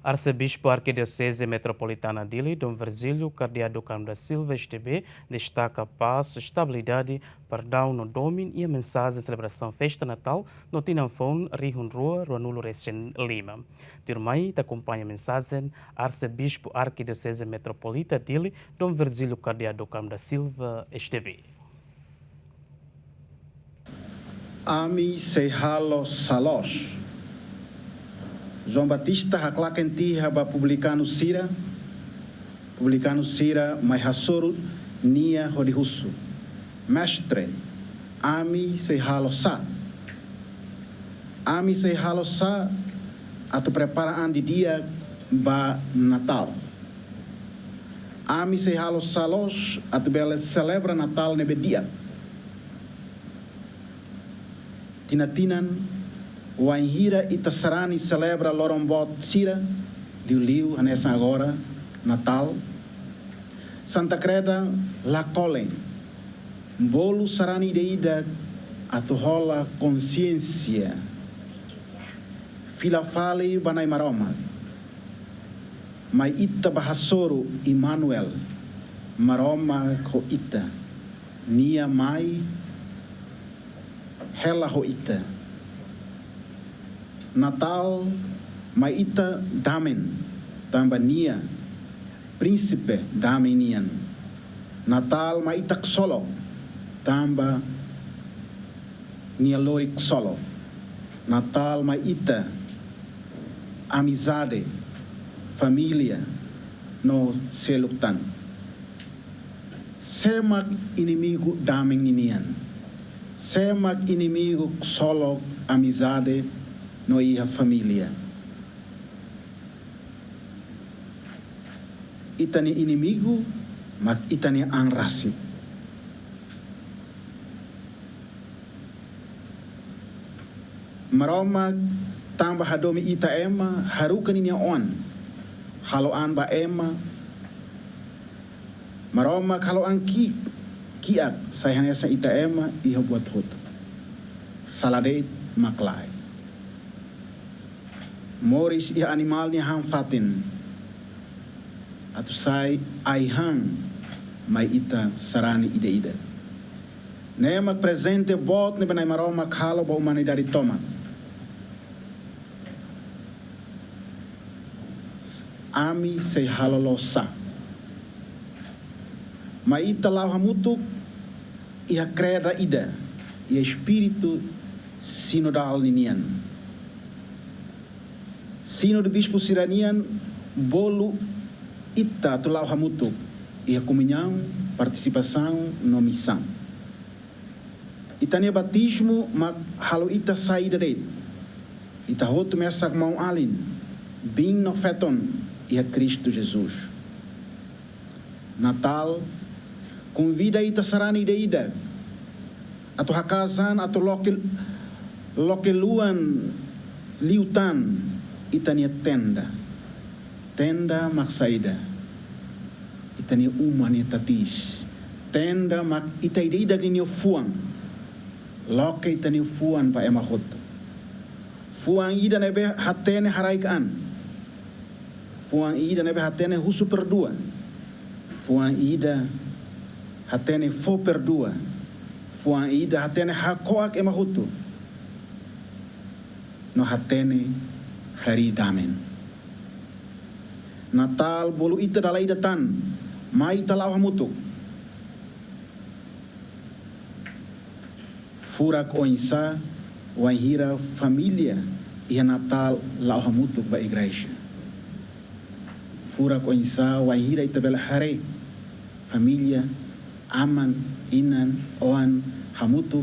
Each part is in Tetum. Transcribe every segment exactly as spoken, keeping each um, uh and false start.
Arsebispu Arkidioseze Metropolitana Dili, Dom Virgílio Cardeal do Carmo da Silva, S D B, destaka pás, estabilidade, perdaun no domin iha mensajen selebrasaun festa Natál no tinan foun rihun rua ruanulu resin lima. Tuirmai ita akompaña mensajen Arsebispu Arkidioseze Metropolitana Dili, Dom Virgílio Cardeal do Carmo da Silva, S D B. Ami sei halo sá loos. João Batista haklaken tiha ba publikanu sira, publikanu sira mai hasoru nia hodi husu: Mestre, ami sei halo sá. Ami sei halo sá atu prepara an didi'ak ba Natál. Ami sei halo sá loos atu bele selebra Natál ne'ebé di'ak. Tinan-tinan, wainhira ita sarani selebra loron boot sira, liuliu hanesan agora Natál, Santa Kreda la kolen, bolu sarani ida-idak atu hola konsiénsia. Fila fali ba Nai Maromak. Mai ita bá hasoru Emanuel, Maromak ho ita. Nia mai hela ho ita. Natál mai ita damen, tanba nia Prínsipe damen nian. Natál mai ita ksolok, tanba nia lori ksolok. Natál mai ita amizade, família no seluk tan. Sé mak inimigu damen ninian? Sé mak inimigu ksolok amizade no iha família? Ita-nia inimigu mak ita-nia an rasik. Maromak tanba hadomi ita ema, haruka ninia oan, halo an ba ema. Maromak halo an ki'ik, kiak, sai hanesan ita ema iha buat hotu. Sala de'it mak lae. Moris iha animál nia han-fatin atu sai ai-han mai ita sarani ida-idak. Ne'e mak prezente boot ne'ebé Nai Maromak halo ba umanidade tomak. Ami sei halo loos sá. Mai ita la'o hamutuk iha kreda ida, iha espíritu sinodál ninian. Sínodu Bispu sira-nian bolu ita atu la'o hamutuk iha komuñaun, partisipasaun no misaun. Ita-nia batizmu mak halo ita sai ida de'it. Ita hotu mesak maun-alin, biin no feton iha Kristu Jesus. Natál konvida ita sarani ida-idak atu hakaas an atu loke, loke luan liután ita-nia tenda. Tenda mak saida? Ita-nia uma nia tatis. Tenda mak ita ida-idak ninia fuan. Loke ita-nia fuan ba ema hotu. Fuan ida ne'ebé hatene haraik an. Fuan ida ne'ebé hatene husu perdua. Fuan ida hatene fó perdua. Fuan ida hatene hako'ak ema hotu. No hatene harii damen. Natál bolu ita dala ida tan, mai ita la'o hamutuk. Furak oinsá wainhira família iha Natál la'o hamutuk ba igreja. Furak oinsá wainhira ita bele haree família, aman, inan, oan hamutuk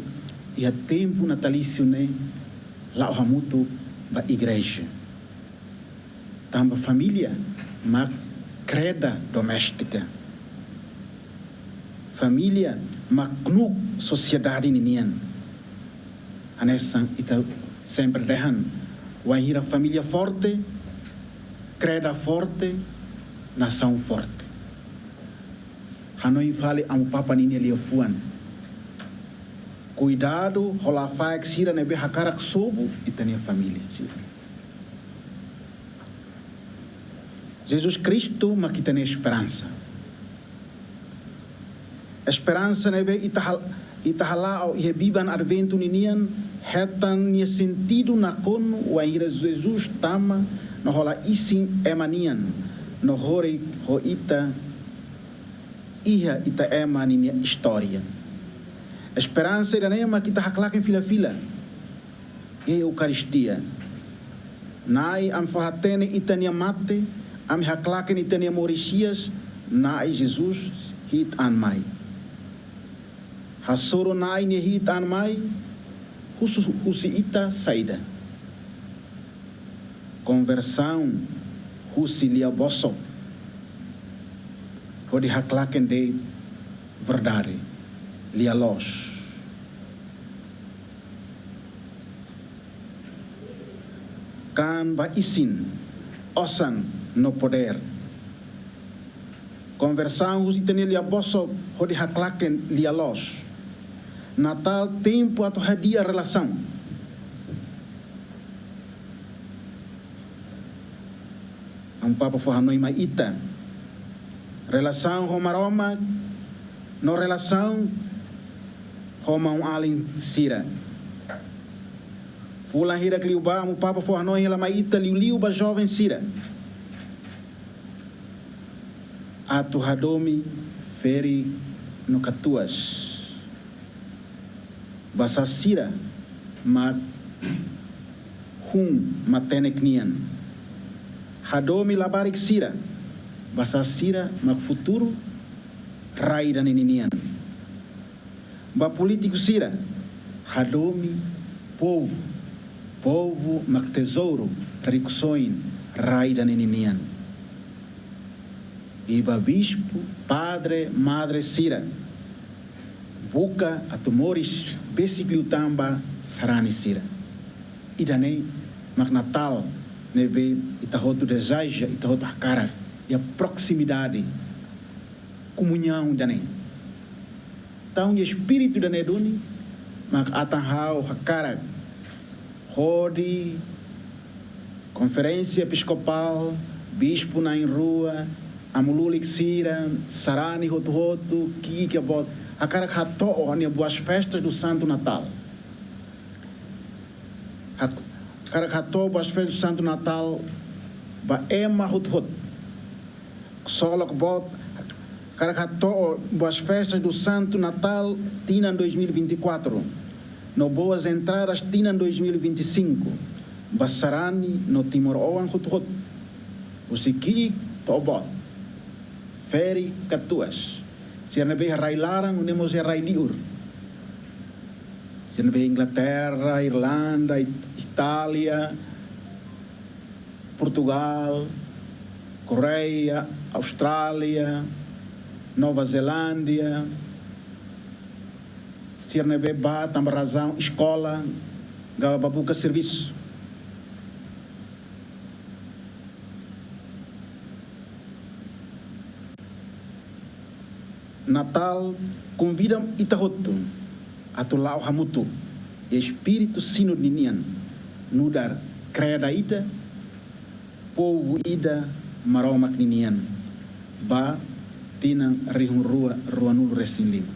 iha tempu natalísiu ne'e la'o hamutuk ba igreja. Tanba família mak kreda doméstika. Família mak knuk sosiedade ninian. Hanesan ita sempre dehan, wainhira família forte, kreda forte, nasaun forte. Hanoin fali Amu Papa ninia liafuan. Kuidadu ho lafaek sira ne'ebé hakarak sobu ita-nia família sira. Jesus Kristu mak ita-nia esperansa. Esperansa ne'ebé ita hal-, ita hala'o iha biban Adventu ninian, hetan nia sentidu nakonu wainhira Jesus tama no hola isin ema nian, no hori ho ita iha ita ema ninia istória. Esperansa ida-ne'e mak ita haklaken fila-fila iha Eukaristia. Na'i, ami fó-hatene ita-nia mate, ami haklaken ita-nia moris hi'as, Na'i Jesus hi'it an mai. Hasoru Na'i nia hi'it an mai, husu husi ita saida? Konversaun husi lia bosok hodi haklaken de'it verdade, lia-loos. Kaan ba isin, osan no podér. Konversaun husi ita-nia lia bosok hodi haklaken lia-loos. Natál tempu atu hadi'a relasaun. Amu Papa fó-hanoin mai ita. Relasaun ho Maromak, no relasaun ho maun-alin sira. Fulan hirak liubá, Amu Papa fó-hanoin hela mai ita liuliu ba joven sira atu hadomi ferik no katuas. Basá sira mak hun matenek nian. Hadomi labarik sira, basá sira mak futuru rai ida-ne'e ninian. Ba polítiku sira, hadomi povu, povu mak tezouru, rikusoin rai ida-ne'e ninian. I ba bispu, padre, madre sira, buka atu moris besik liután ba sarani sira. Ida-ne'e mak Natál ne'ebé ita hotu dezeja, ita hotu hakarak, iha proximidade, komuñaun ida-ne'e. Entaun, espíritu ida-ne'e duni mak atan ha'u hakarak hodi Konferénsia Episkopál, bispu na'in-rua, amu lulik sira, sarani hotu-hotu, ki'ik ka boot, hakarak hato'o nia boas festas do Santo Natal. Hak-, hakarak hato'o boas festas do Santo Natal ba ema hotu-hotu. Ksolok boot, hakarak hato'o boas festas do Santo Natal tinan dois mil e vinte e quatro, no boas entradas tinan dois mil e vinte e cinco, ba sarani no timoroan hotu-hotu, husi ki'ik to'o boot, ferik katuas, sira ne'ebé iha rai-laran, nune'e mós iha rai-liur, sira ne'ebé iha Inglaterra, Irlanda, It-, Itália, Portugal, Koreia, Austrália, Nova Zelándia, sira ne'ebé bá tanba razaun eskola, ka bá buka servisu. Natál konvida ita hotu atu la'o hamutuk iha espíritu Sínodu ninian, nu'udar kreda ida, povu ida, Maromak ninian, ba tinan rihun rua ruanulu resin lima.